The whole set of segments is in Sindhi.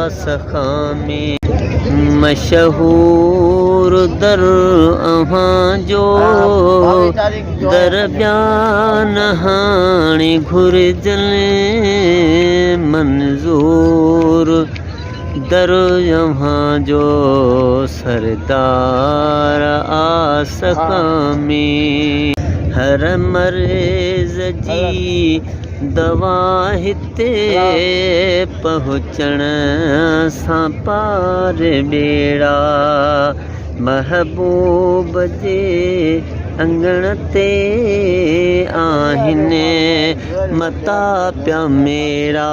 سخا ۾. مشهور در اوهان جو در ٻيا نه هاڻي گهرجن منظور در اوهان جو سردار آ سخا ۾. هر مرض جي دوا هتي پهچڻ سان پار ٻيڙا محبوب جي اڱڻ تي آهن متا پيا ميڙا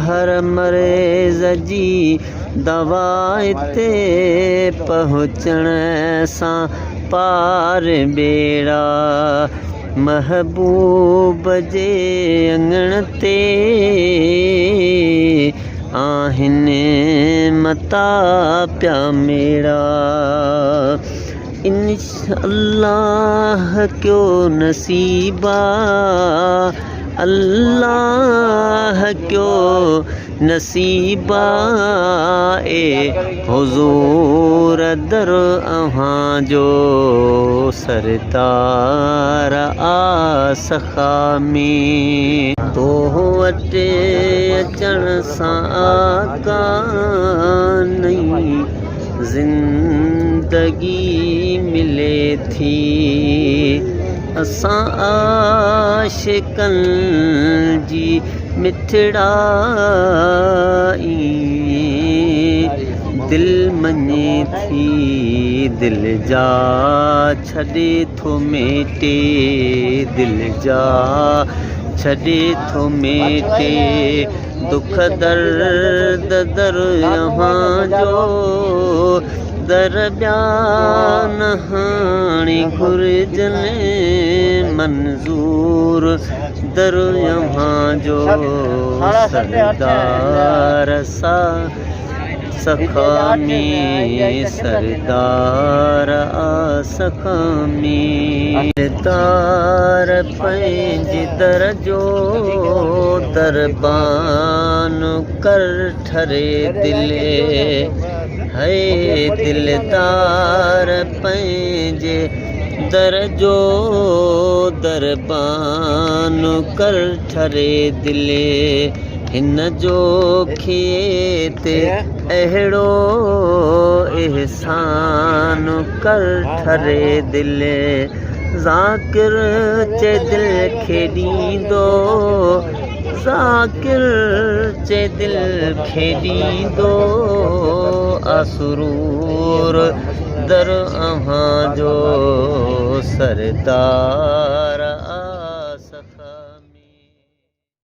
هر مريض جي دوا هتي پهچڻ سان پار ٻيڙا محبوب جي اڱڻ تي آهن متا پيا ميڙا انشاء الله ڪيو نصيبا الله ڪيو نصيبا اي حضور در اوهان جو سردار آ سخا ۾. تو وٽ اچڻ سان آقا نئين زندگي ملي ٿي اسان عاشقن جي مٺڙا ائين دل مڃي ٿي دل جا ڇڏي ٿو ميٽي دل جا ڇڏي ٿو ميٽي دک درد در اوهان جو در ٻيا نه هاڻي گهرجن منظور در اوهان جو سردار سا سخا ۾ سردار آ سخا ۾. سردار پنهنجي در جو دربان ڪر ٺري دل هي دلدار پنهنجي در جو دربان ڪر ٺري دل هن جو کيت اهڙو احسان ڪر ٺري دل ذاڪر چئي دل کي ڏيندو ذاڪر چئي دل کي ڏيندو آ سرور در اوهان جو سردار.